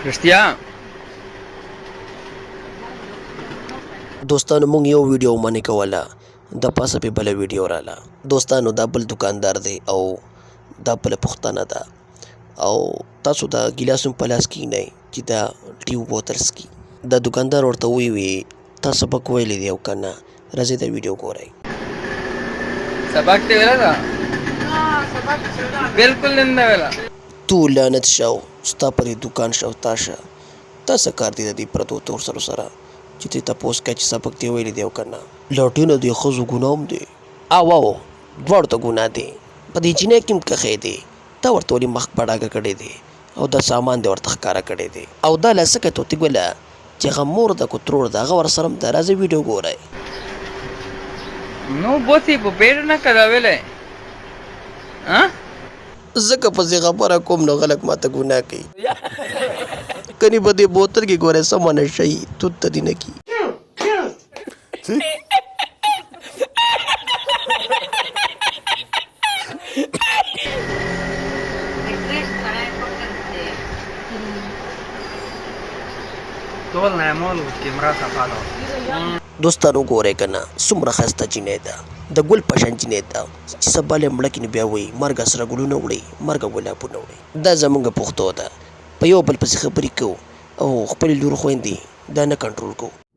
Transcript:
رښتیا؟ دوستانو مونږ یو ویډیو منې کوله د پاسه پې بله ویډیو راله. دوستانو دا بل دوکاندار دی او دا بله پښتنه ده او تاسو دا ګیلاس هم په لاس کې نه چې دا ډیو بوتل څکي. دا دوکاندار ورته وی وی تا سبق ویلی دی او که نه؟ راځئ دا ویډیو ګورئ. سبق دی ویلا ده بالکل نه ویلا. تو لعنت شه او ستا په دې دوکان شه او تا شه تا څه کار دی د دې پردو تور سرو سره چې ترې تپوس کوې چې سبق دې ویلی دی او که نه؟ لاټینه دې ښځو ګناه هم دی. او او دواړو ته ګناه دی په دې جینۍ کې هم کښی دی تا ورته ولې مخ په ډاګه کړی دی او دا سامان دې ورته ښکاره کړی دی او دا لا څه کوې طوطي ګله چې هغه مور ده که ترور ده هغه ورسره هم ده راځئ ویډیو ګورئ. نو بوتی په پیډ نه کدا ویلې ها. ځکه پسې خبره کوم نو خلک ماته ګناه کوي کني په دې بوتل کې ګوره سمه نشه یي توت ته دې نه کي. دوستانو ګورئ کنه څومره ښایسته جینۍ ده د ګل په شان جینۍ ده چې سبا له مړه کړي نو بیا وایي مرګه سره ګلونه وړي مرګه ګلابونه وړي دا زمونږ پښتو ده په یو بل پسې خبرې کوو او خپلې لور خویندې دا نه کنټرول کوو.